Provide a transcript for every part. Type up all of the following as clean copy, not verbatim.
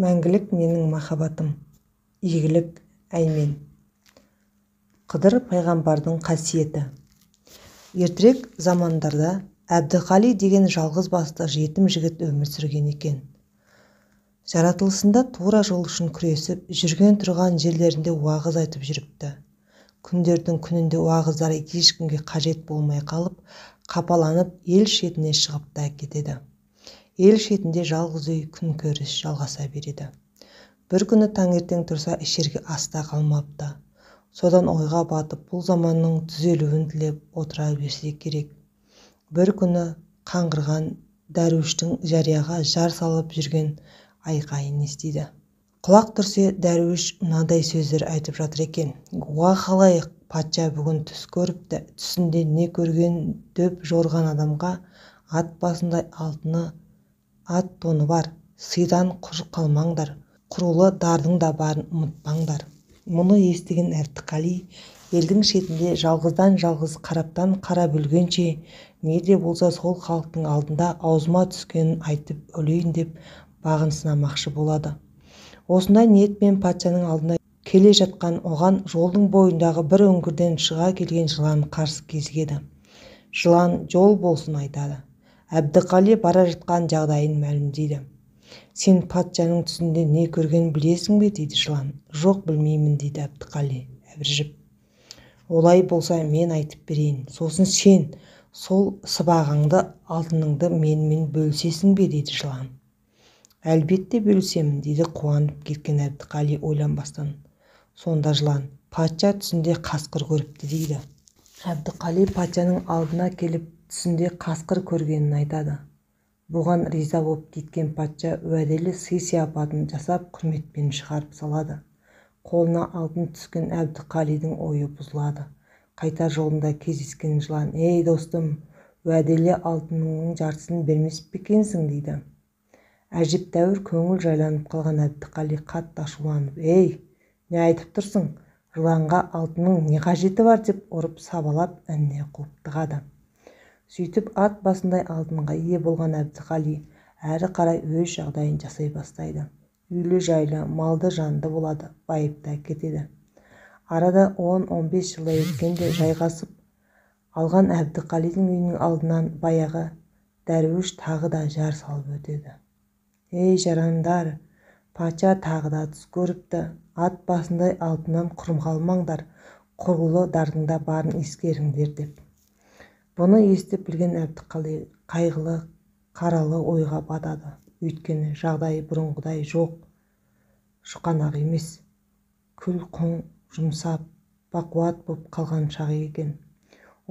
Мәңгілік менің махаббатым, игілік әймен. Қыдыр пайғамбардың қасиеті. Ертерек замандарда Әбдіқали деген жалғыз басты жетім жігіт өмір сүрген екен. Жаратылысында тура жол үшін күресіп, жүрген тұрған жерлерінде уағыз айтып жүріпті. Күндердің күнінде уағыздары ешкімге қажет болмай қалып, қапаланып ел шетіне шығып та кетеді. Ел шетінде жалғыз үй күнкөріс жалғаса береді. Бір күні таңертең тұрса, ішерге ас та қалмапты. Содан ойға батып, бұл заманның түзелуін тілеп отыра берсе керек. Бір күні қаңғырған дәруіштің жарияға жар салып жүрген айқайын естиді. Құлақ түрсе, дәруіш мынадай сөздер айтып жатыр екен. Уа халайық, патша бүгін түс көріпті. Түсінде не көрген дөп жорыған адамға ат басындай алтыны, ат тоны бар. Сыйдан құр қалмаңдар, құрулы дардың да барын ұмытпаңдар. Мұны естіген Әбдіқали елдің шетінде жалғыздан жалғыз қараптан қарап өлгенше, не де болса сол халықтың алдында аузыма түскенін айтып өлейін деп бағын сынамақшы болады. Осындай ниетпен патшаның алдына келе жатқан оған жолдың бойындағы бір үңгірден шыға келген жылан қарсы кезігеді. Жылан жол болсын айтады. Әбдіқали бара жатқан жағдайын мәлімдейді. Сен патшаның түсінде не көргенін білесің бе, дейді жылан. Жоқ, білмеймін, дейді Әбдіқали әбіржіп. Олай болса мен айтып берейін. Сосын сен сол сыбағаңды, алтыныңды менімен бөлісесің бе, дейді жылан. Әлбетте бөлісемін, дейді қуанып кеткен Әбдіқали ойланбастан. Сонда жылан, патша түсінде қасқыр көріпті, дейді. Әбдіқали патшаның алдына келіп түсінде қасқыр көргенін айтады. Бұған риза болып кеткен патша уәделі сый-сияпатын жасап құрметпен шығарып салады. Қолына алтын түскен Әбдіқалидің ойы бұзылады. Қайтар жолында кездескен жылан, ей достым, уәделі алтыныңның жартысын бермес пе екенсің, дейді. Әжептәуір көңіл жайланып қалған Әбдіқали қатты ашуланып, ей, не айтып тұрсың, жыланға алтынның не қажеті бар, деп ұрып сабалап ініне қуып тығады. Сөйтіп ат басындай алтынға ие болған Әбдіқали әрі қарай өз жағдайын жасай бастайды. Үйлі жайлы, малды жанды болады, байып та кетеді. Арада 10-15 жылдай өткенде жайғасып алған Әбдіқалидің үйінің алдынан баяғы дәруіш тағы да жар салып өтеді. Ей жарандар, патша тағы да түс көріпті. Ат басындай алтыннан құр қалмаңдар, құрулы дардың да барын ескеріңдер деп. Бұны естіп білген Әбдіқали қайғылы, қаралы ойға батады. Өйткені жағдайы бұрынғыдай жоқ, жұқанақ емес, күл құң жұмсап, бақуат боп қалған шағы екен.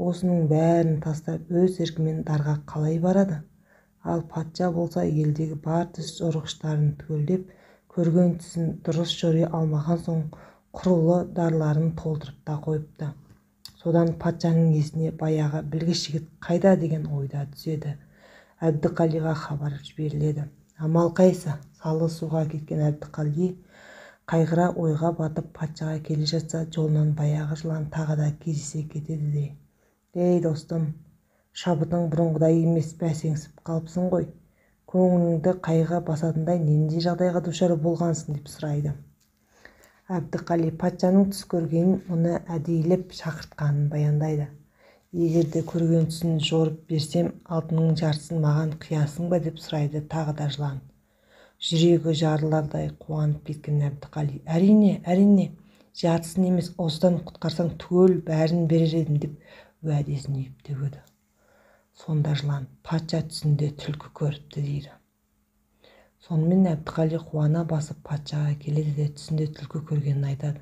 Осының бәрін тастап өз еркімен дарға қалай барады? Ал патша болса елдегі бар түс жорғыштарын түгелдеп, көрген түсін дұрыс жори алмаған соң құрулы дарларын толтырып та қойыпты. Содан патшаның есіне баяғы білгіш жігіт қайда деген ойда түседі. Әбдіқалиға хабар жіберіледі. Амал қайсы, салы суға кеткен Әбдіқали қайғыра ойға батып патшаға келе жатса, жолынан баяғы жылан тағы да кездесе кетеді де. Ей достым, шабытың бұрынғыдай емес, бәсеңсіп қалыпсың ғой. Көңіліңді қайғы басатындай нендей жағдайға душар болғансың, деп сұрайды. Әбдіқали патшаның түс көргенін, оны әдейілеп шақыртқанын баяндайды. Егер де көрген түсін жорып берсем, алтынның жартысын маған қиясың ба, деп сұрайды тағы да жылан. Жүрегі жарылардай қуанып кеткен Әбдіқали, әрине, әрине, жартысын емес, осыдан құтқарсаң түгел бәрін берер едім, деп уәдесін үйіп төгеді. Сонда жылан, патша түсінде түлкі көріпті, дейді. Сонымен Әбдіқали қуана басып патшаға келеді де түсінде түлкі көргенін айтады.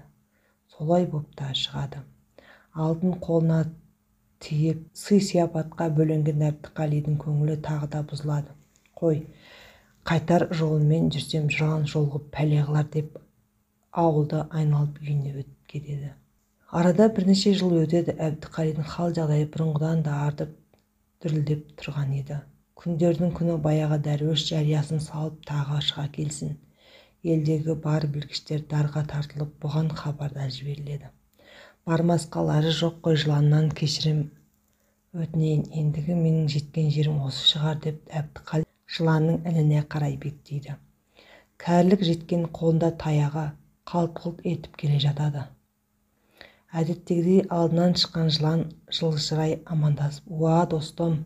Солай боп та шығады. Алтын қолына тиіп, сый-сияпатқа бөленген Әбдіқалидің көңілі тағы да бұзылады. Қой, қайтар жолымен жүрсем жылан жолығып пәле қылар деп ауылды айналып үйіне өтіп кетеді. Арада бірнеше жыл өтеді. Әбдіқалидің хал жағдайы бұрынғыдан да артып дүрілдеп тұрған еді. Күндердің күні баяғы дәруіш жариясын салып тағы шыға келсін. Елдегі бар білгіштер дарға тартылып, бұған хабардар жіберіледі. Бармасқа лажы жоқ қой, жыланнан кешірім өтінейін, ендігі менің жеткен жерім осы шығар деп Әбдіқали жыланның ініне қарай беттейді. Кәрілік жеткен, қолында таяғы, қалт-құлт етіп келе жатады. Әдеттегідей алдынан шыққан жылан жылы амандасып, «Уа, достым,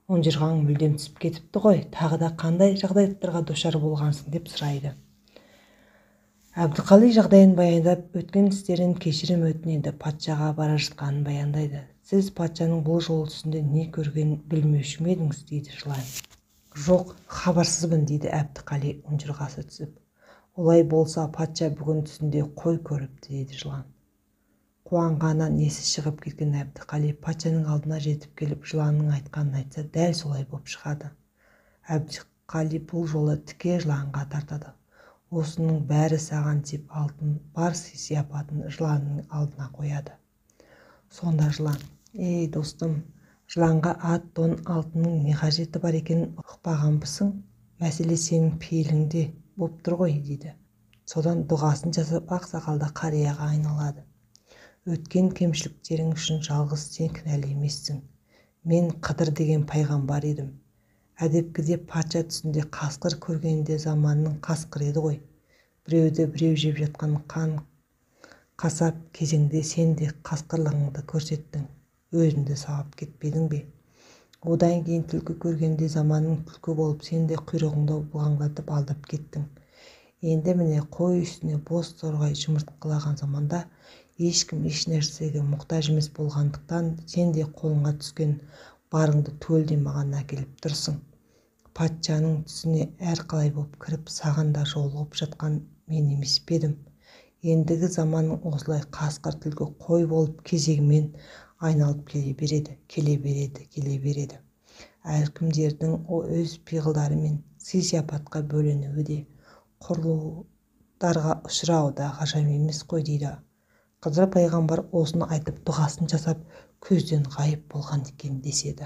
ұнжырғаң мүлдем түсіп кетіпті ғой, тағы да қандай жағдаяттарға душар болғансың?» деп сұрайды. Әбдіқали жағдайын баяндап, өткен істерінен кешірім өтінеді, патшаға бара жатқанын баяндайды. «Сіз патшаның бұл жолы түсінде не көргенін білмеуші ме едіңіз?» дейді жылан. «Жоқ, хабарсызбын», дейді Әбдіқали ұнжырғасы түсіп. «Олай болса, патша бүгін түсінде қой көріпті», дейді жылан. Қуанғаннан есі шығып кеткен Әбдіқали патшаның алдына жетіп келіп, жыланның айтқанын айтса, дәл солай боп шығады. Әбдіқали бұл жолы тіке жыланға тартады. «Осының бәрі саған», деп алтын бар сый-сияпатын жыланның алдына қояды. Сонда жылан: «Ей, достым, жыланға ат, тон, алтынның не қажеті бар екенін ұқпағанбысың? Мәселе сенің пейіліңде боп тұр ғой», дейді. Содан дұғасын жасап, ақ сақалды қарияға айналады. «Өткен кемшіліктерің үшін жалғыз сен кінәлі емессің. Мен Қыдыр деген пайғамбар едім. Әдепкіде патша түсінде қасқыр көргенде заманның қасқыры еді ғой. Біреуді біреу жеп жатқан қан қасап кезеңде сен де қасқырлығыңды көрсеттің, өзіңді сабап кетпедің бе? Одан кейін түлкі көргенде заманның түлкі болып, сен де құйрығыңды бұлғаңдатып алдап кеттің. Енді міне, қой үстіне боз торғай жұмыртқалаған заманда ешкім еш нәрсеге мұқтаж емес болғандықтан, сен де қолыңа түскен барыңды түгелдей маған әкеліп тұрсың. Патшаның түсіне әрқалай боп кіріп, саған да жолығып жатқан мен емес пе едім? Ендігі заманның осылай қасқыр, түлкі, қой болып кезегімен айналып келе береді, келе береді, келе береді. Әркімдердің өз пиғылдарымен сый-сияпатқа бөленуі де, қорлықтарға ұшырауы да ғажап емес қой», дейді. Қыдыр пайғамбар осыны айтып, дұғасын жасап, көзден ғайып болған екен деседі.